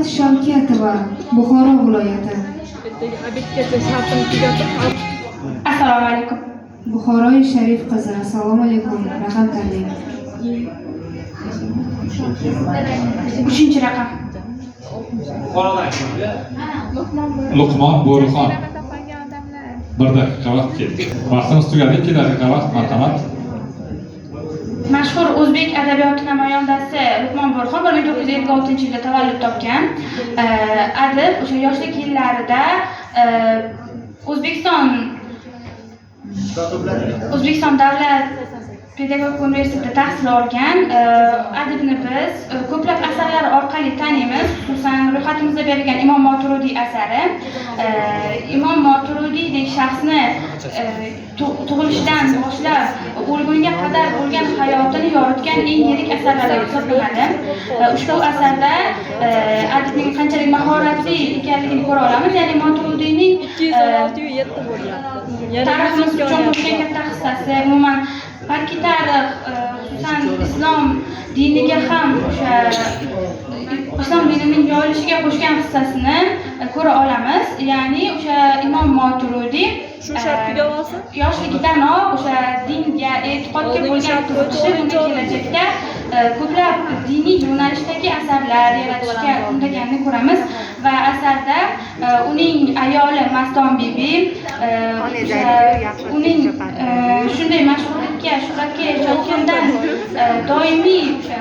Sabohat Shavkatova, Buxoro viloyati. Ertaga обед gacha shartim tugatib. Assalomu alaykum. Buxoroi Sharif qizi, assalomu alaykum. Raqam tanlang. Uchinchi raqam. Luqmon Bo'rixon. Bir daqiqa vaqt ketdi. Vaqtimiz tugadi, 2 daqiqa vaqt, marhamat. Mashhur o'zbek adabiyoti namoyandasi Luqmon Bo'rxon 1956-yilda tavallud topgan. Adib o'sha yoshlik yillarida O'zbekiston Davlat pedagogika universitetida tahsil olgan. Adibni biz ko'plab asarlari orqali taniymiz, xususan ro'yxatimizda berilgan Imom Moturudiy asari. Imom Moturidiydek shaxsni tug'ilishidan boshlab o'lgunga qadar bo'lgan hayotini yoritgan eng yirik asarlardan hisoblanadi. Ushbu asarda adibning qanchalik mahoratli ekanligini ko'ra olamiz, ya'ni Moturudiyning 216 7 bo'lyapti. Yana tariximiz 102 uchun qo'shgan olyapti. katta hissasi, umuman balki tarix, xususan islom diniga ham, o'sha islom dinining yoyilishiga qo'shgan hissasini ko'ra olamiz. Ya'ni o'sha Imom Moturudiy Shu shart tugab olsin. yoshligidanoq o'sha dinga, e'tiqodga Oldingi bo'lgan shart bo'yicha qiziqishi uni o'ninchi o'rin. kelajakda ko'plab diniy yo'nalishdagi asarlar yaratishga undaganini ko'ramiz. Va asarda uning ayoli Maston bibi, o'sha uning shunday mashhurlikka, shuhratga erishayotgandan doimiy o'sha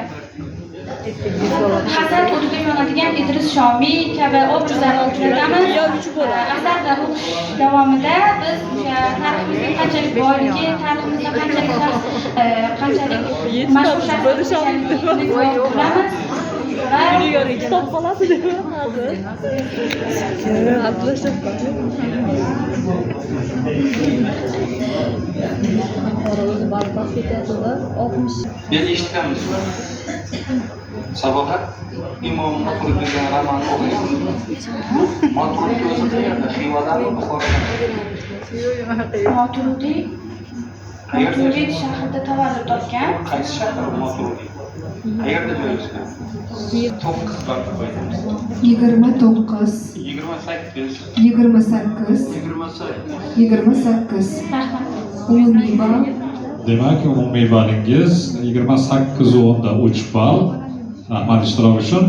hasad o'tida yonadigan Idris Shomiy kabi obrazlarni uchratamiz. Yo, uch bo'ladi. Asarni o'qish davomida biz o'sha tariximizning qanchalik boyligi, tariximizda qanchalik shaxs, qanchalik Yetti mashhur topish, shaxs bo'lish olmaydi. ekanligini bilamiz va Kitob qoladi deb hozir. Hazillashyapman. O'zi badbaxt ketadi-da, 60. Men eshitganmiz. Sabohat, Imom Maturidi degan romanni o'qiganmizmi? Maturidi o'zi qayerda? Xivadami, Buxorodami? Moturudiy Qayerda? Moturudiy shahrida tavallud topgan. Qaysi shahar Maturidi? Qayerda joylashgan? 9 marta qo'yamiz. 29, 28. 28, 28. 28. Rahmat. Umumiy ball Demak, umumiy ballingiz 28,3 ball. Rahmat ishtirok uchun.